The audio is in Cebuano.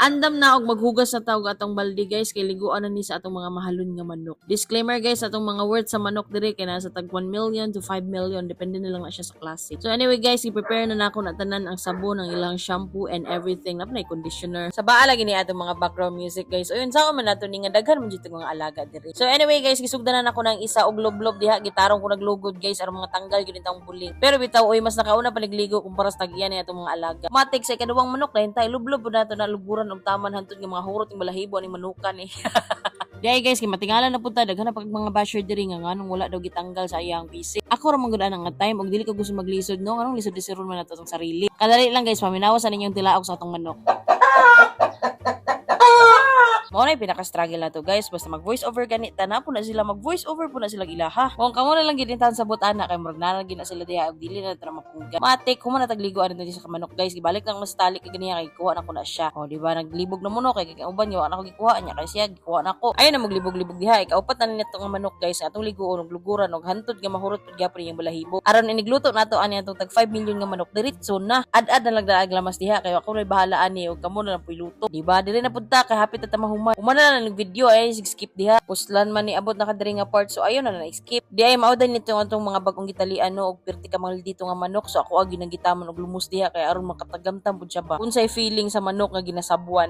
Andam na og maghugas na ta og atong balde, guys, kay liguan na ni sa atong mga mahalon nga manok. Disclaimer, guys, atong mga worth sa manok diri kay nasa tag 1 million to 5 million, depende na lang na siya sa klase. So anyway, guys, i-prepare na nako na tanan ang sabon, ang ilang shampoo and everything. Naa na conditioner. Sa baa lagi ni atong mga background music, guys. O yun sa man nato ni nga daghan man jud mga alaga diri. So anyway, guys, gisugdan na nako ng isa og loblob diha, gitarong ko naglugod, guys, aron mga tanggal gyud intang buling. Pero bitaw oy, mas nakauna pa nagligo kumpara sa tag-iya ni atong mga alaga. Matik sa ikaduhang manok na hintay lublob pud nato na luguran og taman hantod nga mga hurot ng balahibo aning manukan eh. Diay, guys, kay matingala na pud ta, daghan na pag mga basher diri nga nganong wala daw gitanggal sa iyang PC. Ako ra man gud ana nga time og dili ko gusto maglisod, no, nganong lisod lisiron man nato atong sarili. Kadali lang, guys, paminawa sa ninyong tilaok sa atong manok. Mao na yung pinaka-struggle na to, guys. Basta mag voice over gani ta na po na sila, mag voice over po na sila ilaha. Kung kamo na lang gid sa butana kay murag na lang gid na sila diha og dili na tra mapunggan. Matik human na tagligo ani sa manok, guys. Gibalik lang mas tali kay ganiya kay kuha na ko na siya. O di ba naglibog na mo no kay kay uban wa na ko gikuha niya kay siya gikuha na ko. Ayo na maglibog-libog diha, ikaupat na nito nga manok, guys. Atong liguon og luguran og hantod nga mahurot pud gyapon iyang balahibo. Aron inigluto nato ani atong tag 5 million nga manok, diretso na. Ad-ad na lang daag lamas diha kay ako ray bahala ani og kamo na lang puy luto. Di ba? Dili na pud ta kay hapit na ta mahuman. Human na lang ng video ay sig skip diha. Puslan man ni abot na kadiri nga part, so ayo na na skip. Di ay mao din nito atong mga bagong gitalian no og pirti ka mga dito nga manok, so ako agi nang gitaman og lumos diha kay aron makatagamtam pud siya ba. Unsay feeling sa manok nga ginasabuan.